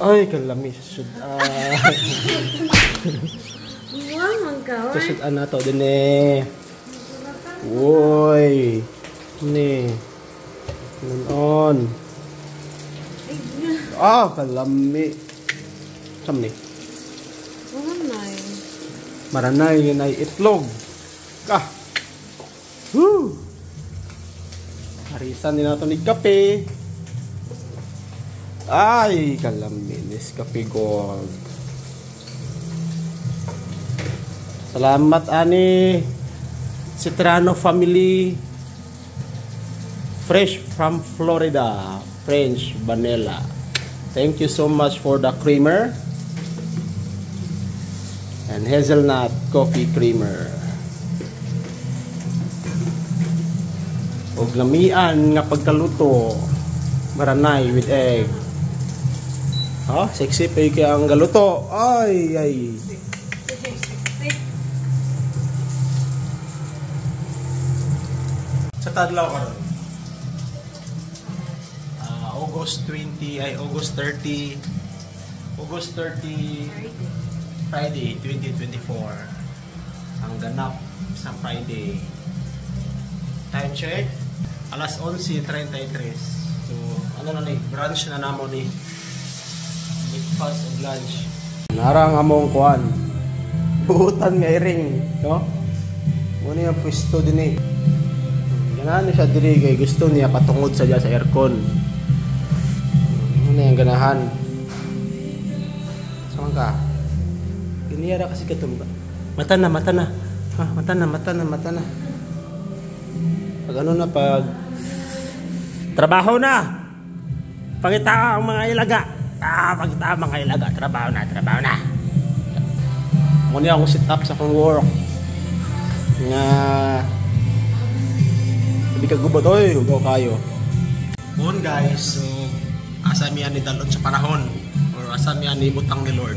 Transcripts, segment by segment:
Ay, kalami sa sudan. Buwang man ka, Sa oy. sudan na to din eh. Uy. Ni. Noon. Ah, kalami. Sam ni? Maranay. Maranay yun ay itlog. Ah. Woo! Harisan din nato ni kape. Ay, kalami. Nescafe Gold. Salamat, ani. Citrano family. Fresh from Florida. French vanilla. Thank you so much for the creamer. And hazelnut coffee creamer. Og lamian nga pagkaluto. Maranay with egg. Ha? Sexy pa yung kaya ang galuto. Ay, ay. Sa tadlaw karon. August 20 ay August 30. August 30 Friday 2024. Ang ganap sa Friday. Time check alas 11:33. So ano na ni brunch na namo ni breakfast and lunch. Narang among kuan. Buutan nga iring, no? Muna yung pwesto din eh. Ganahan ni siya diri kay gusto niya patungod sa diya sa aircon. Muna yung ganahan. Saan ka? Giniyara kasi katumba. Mata na, mata na. Ha, mata na, mata na, mata na. Pag ano na, pag trabaho na. Pangita ang mga ilaga. Ah, pangita ang mga ilaga. Trabaho na, trabaho na. Muna akong sit up sa akong work. Nga hindi ka gubot, oy, hugaw kayo. Bon guys, so asa mi ani dalon sa panahon or asa mi ani butang ni Lord.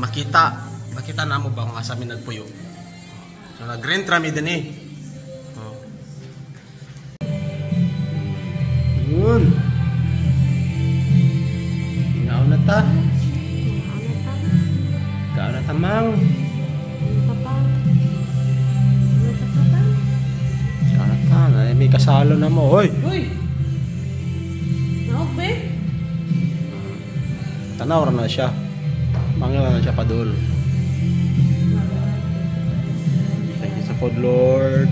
Makita, makita na mo ba kung asa mi nagpuyo. So nag-rent ra mi dinhi. Oh. Yun. Inaw na ta. Kaon na ta mang. Kaon na ta, na may kasalo na mo, oy. Uy. Naog be? Tanaw ra na siya. Mangil na siya padul. Thank you sa food, Lord.